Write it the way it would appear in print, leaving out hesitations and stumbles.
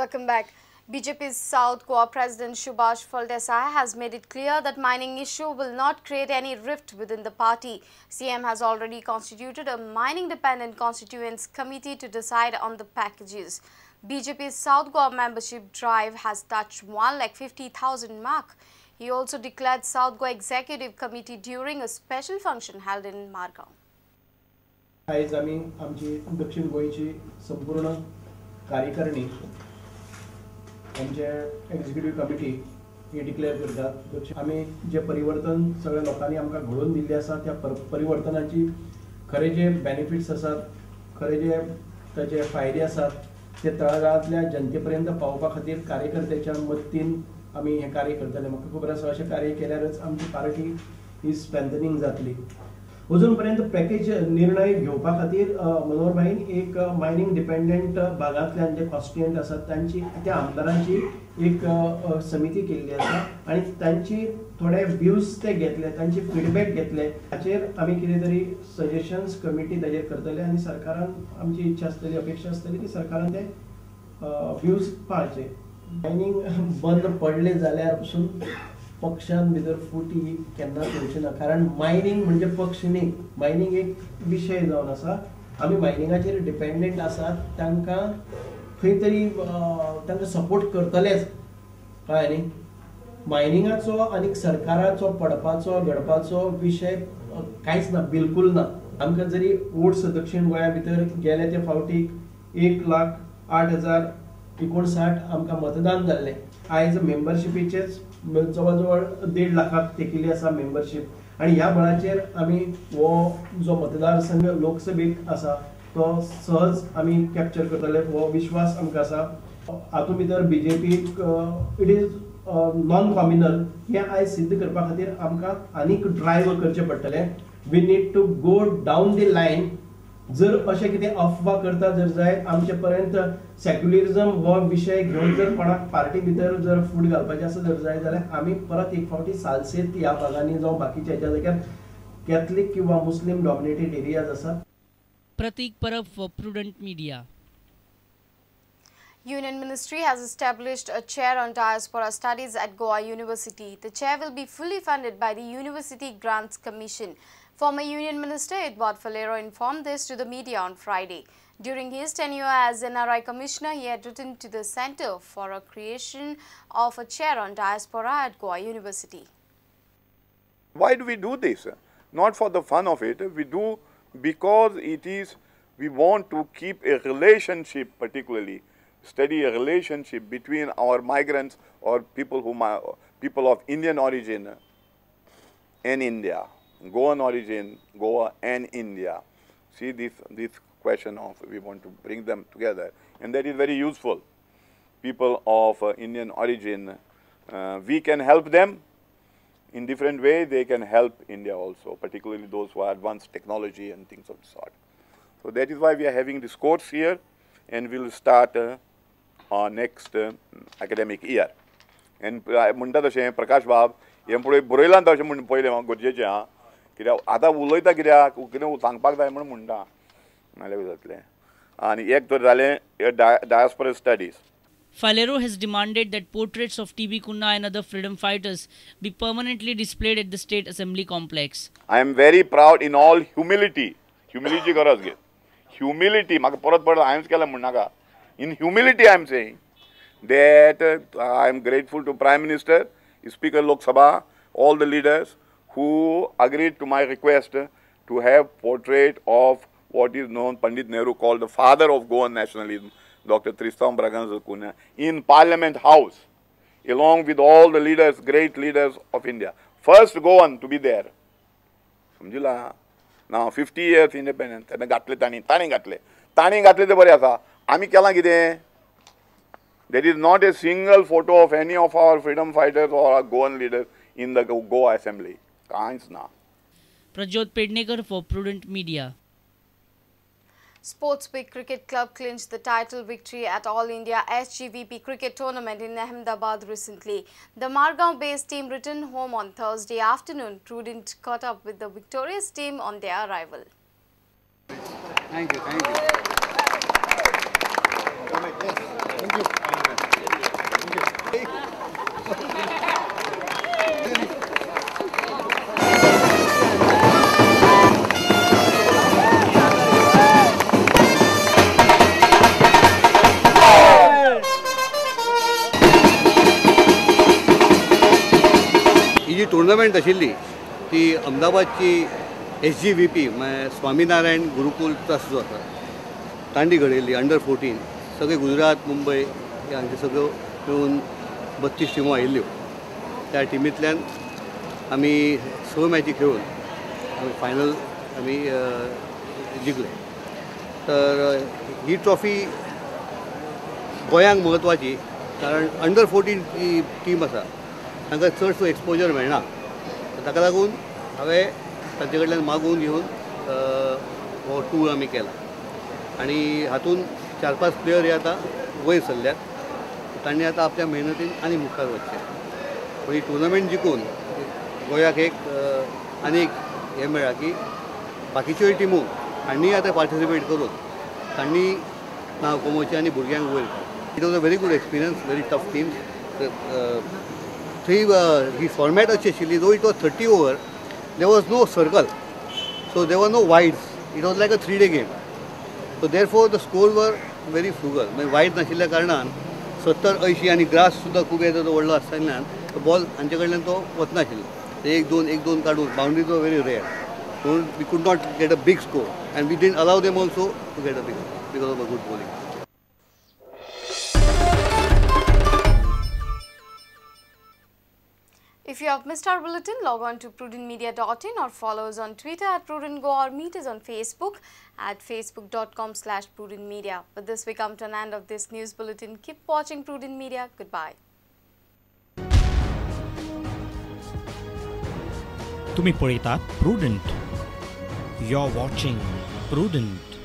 Welcome back. BJP's South Goa President Subhash Phaldesai has made it clear that mining issue will not create any rift within the party. CM has already constituted a mining-dependent constituents committee to decide on the packages. BJP's South Goa membership drive has touched 1,50,000 mark. He also declared South Goa Executive Committee during a special function held in Margao. आयज आमी आमची दक्षिण गोंयची संपूर्ण कार्यकारिणी आमचे executive committee ही declare करतात. आमी जे परिवर्तन सगळ्या लोकांनी आमकां घडोवन दिल्लें आसा त्या परिवर्तनाची खरे जे बेनिफिट्स आसात, खरे जे ताचे फायदे आसात ते तळागाळांतल्या जनते पर्यंत पावोवपा खातीर कार्यकर्त्याच्या मदतीन आमी हें कार्य करतले. म्हाका खबर आसा अशें कार्य केल्यारच आमची पार्टी ही स्ट्रेंथनींग जातली. अजून पर्यंत पॅकेज निर्णय घेवपा खातीर मनोहर भाईन एक मायनींग डिपेंडंट भागांतल्यान जे कॉन्स्टिट्युएंट आसात तांची त्या आमदारांची एक समिती केल्ली आसा आनी तांची थोडे व्यूज ते घेतले, तांची फिडबॅक घेतले. हाचेर आमी कितें तरी सजेशन्स कमिटी ताजेर करतले आनी सरकारान आमची इच्छा आसतली, अपेक्षा आसतली की सरकारान ते व्यूज पाळचे. मायनींग बंद पडले जाल्यार पसून पक्षान भितर फुटी केन्नाच येवची ना, कारण मायनींग म्हणजे पक्ष न्ही, मायनींग एक विशय जावन आसा. आमी मायनिंगाचेर डिपेंडंट आसात, तांकां खंय तरी तांकां सपोर्ट करतलेच, कळ्ळें न्ही. मायनिंगाचो आनी सरकाराचो पडपाचो घडपाचो विशय कांयच ना, बिलकूल ना. आमकां जरी वोट्स दक्षिण गोंया भितर गेले ते फावटीक 1,08,059 आमकां मतदान जाल्लें. आयज मेंबरशिपीचेच जवळ जवळ 1.5 लाखाक तेकिल्ली आसा मेंबरशीप आनी ह्या बळाचेर आमी हो जो मतदारसंघ लोकसभेक आसा तो सहज आमी कॅप्चर करतले हो विश्वास आमकां आसा. हातूंत भितर बीजेपीक it is non communal हें आयज सिद्ध करपा खातीर आमकां आनीक ड्रायव्ह करचें पडटलें. We need to go down the line. जर अशें कितें अफवा करता जर जायत आमचे पर्यंत सेक्युलरिजम हो विशय घेवन जर कोणाक पार्टी भितर जर फूट घालपाचें आसा जर जाय जाल्यार आमी परत एक फावटी सालसेत ह्या भागांनी जावं बाकीच्या हेच्या जाग्यार कॅथलीक किंवा मुस्लीम डॉमिनेटेड एरियाज आसा. Pratik Parab for Prudent Media. Union Ministry has established a chair on diaspora studies at Goa University. The chair will be fully funded by the University Grants Commission. Former Union Minister Eduardo Faleiro informed this to the media on Friday. During his tenure as NRI Commissioner, he had written to the Centre for a creation of a chair on diaspora at Goa University. Why do we do this? Not for the fun of it. We do because it is, we want to keep a relationship, particularly study a relationship between our migrants or people who people of Indian origin and India, Goan origin, Goa and India. See this question of we want to bring them together, and that is very useful. People of Indian origin, we can help them in different ways. They can help India also, particularly those who are advanced technology and things of the sort. So that is why we are having this course here, and we will start our next academic year. And म्हणटा तशें प्रकाश बाब हें पळय बरयलां तशें म्हण पयलें गरजेचें आं, कित्याक आतां उलयता कित्याक कितें सांगपाक जाय म्हूण म्हणटा नाल्यार जातलें. आनी एक तर जालें diaspora studies. Faleiro has demanded that portraits of T.B. Cunha and other freedom fighters be permanently displayed at the State Assembly complex. I am very proud in all humility. Humility गरज घे. Humility, म्हाका परत परत हांवेंच केलें म्हणनाका. In humility I am saying that I am grateful to Prime Minister, Speaker Lok Sabha, all the leaders who agreed to my request to have portrait of what is known, Pandit Nehru called the father of Goan nationalism, Dr. Tristão Braganza Cunha, in Parliament House, along with all the leaders, great leaders of India. First Goan to be there. समजिला? Now 50 years independence, तेन्ना घातले तांणी, तांणी घातले, तांणी घातले ते बरें आसा. आमी केलां कितें? There is not a single photo of any of our freedom fighters or our Goan leaders in the Goa Assembly. कांयच ना. Prajyot Pednekar for Prudent Media. Sports Week Cricket Club clinched the title victory at All India SGVP Cricket Tournament in Ahmedabad recently. The Margao-based team returned home on Thursday afternoon. Prudent caught up with the victorious team on their arrival. Thank you, thank you. Thank you. Tournament आशिल्ली ती अहमदाबादची SGVP म्हळ्यार Swaminarayan Gurukul trust जो आसा तांणी घडयल्ली under 14 सगळे गुजरात मुंबय हांचे सगळ्यो मेळून 32 टिमो आयिल्ल्यो. त्या टिमींतल्यान आमी 6 मॅची खेळून आमी फायनल आमी जिखले. तर ही ट्रॉफी गोंयांक म्हत्वाची कारण अंडर 14 ही टीम आसा तांकां चडसो एक्सपोजर मेळना, ताका लागून हांवें तांचे कडल्यान मागून घेवन हो टूर आमी केला आनी हातूंत 4-5 प्लेयर हे आतां वयर सरल्यात, तांणी आतां आपल्या मेहनतीन आनी मुखार वचचें. पूण ही टुर्नामेंट जिखून गोंयाक एक आनी एक हें मेळ्ळां की बाकीच्योय टिमो हांणी आतां पार्टिसिपेट करून तांणी नांव कमोवचें आनी भुरग्यांक वयर. It was a very good experience, very tough team. थंय ही फॉर्मेट अशी आशिल्ली, though it was 30 over, there was no circle, so there were no wides. It was like a 3-day game. So therefore the scores were very frugal. म्हणजे wide नाशिल्ल्या कारणान 70-80 आनी grass सुद्दां खूब येता तो व्हडलो आसताल्यान बॉल हांचे कडल्यान तो वचनाशिल्लो. 1-2 1-2 काडून बाउंड्रीज वर व्हेरी रेयर, म्हणून we could not get a big score and we didn't allow them also to get a big score because of a good bowling. If you have missed our bulletin, log on to prudentmedia.in or follow us on Twitter at prudentgoa or meet us on Facebook at facebook.com/prudentmedia. With this, we come to an end of this news bulletin. Keep watching Prudent Media. Goodbye. तुम्ही पळयतात Prudent. You're watching Prudent.